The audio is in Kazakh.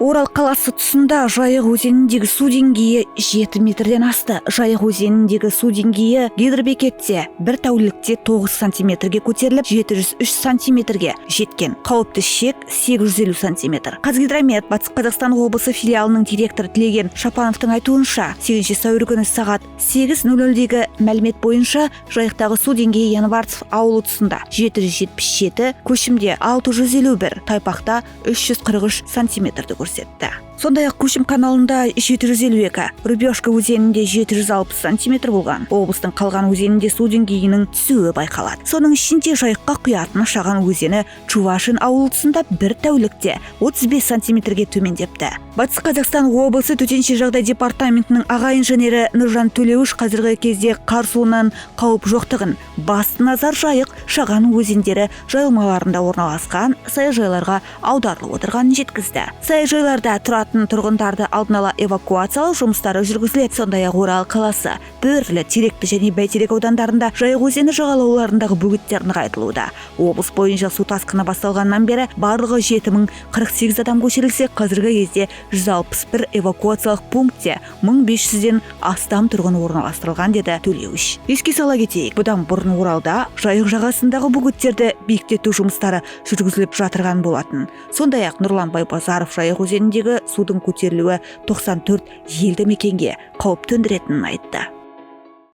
Орал қаласы тұсында Жайық өзеніндегі су деңгейі 7 метрден асты. Жайық өзеніндегі су деңгейі гидробекетте бір тәулікте 9 сантиметрге көтеріліп, 703 сантиметрге жеткен. Қауіпті шек 850 сантиметр. Қазгидромет Батыс Қазақстан облысы филиалының директоры Тілеген Шапановтың айтуынша, 8 сәуір күні сағат 8:00-дегі мәлімет бойынша Жайықтағы су деңгейі Январцев ауылы тұсында 777, Көшімде 651, Тайпақта 343 сантиметрді көрсетті. Сондай-ақ Көшім каналында 752, Рубежка өзенінде 760 сантиметр болған. Облыстың қалған өзенінде су деңгейінің түсуі байқалады. Соның ішінде Жайыққа құятын Шаған өзені Чувашин ауылы тұсында бір тәулікте 35 сантиметрге төмендепті. Батыс Қазақстан облысы төтенше жағдай департаментінің аға инженері Нұржан Төлеуіш қазіргі кезде қар суынан қауіп жоқтығын, басты назар Жайық, Шаған өзендері жайылмаларында орналасқан саяжайларға аударылып отырғанын жеткізді. Саяжайларда тұратын тұрғындарды алдын ала эвакуациялау жұмыстары жүргізіледі. Сондай-ақ Орал қаласы, Бөрлі, Теректі және Бәйтерек аудандарында Жайық өзені жағалауларындағы бөгеттер нығайтылуда. Облыс бойынша су тасқыны басталғаннан бері барлығы 7048 адам көшірілсе, қазіргі кезде 161 эвакуациялық пунктте 1500-ден астам тұрғын орналастырылған, деді Төлеуіш. Еске сала кетейік, бұдан бұрын Оралда Жайық жағасындағы бөгеттерді биіктету жұмыстары жүргізіліп жатырған болатын. Сондай-ақ Нұрлан Байбазаров Жайық өзеніндегі судың көтерілуі 94 елді мекенге қауіп төндіретінін айтты.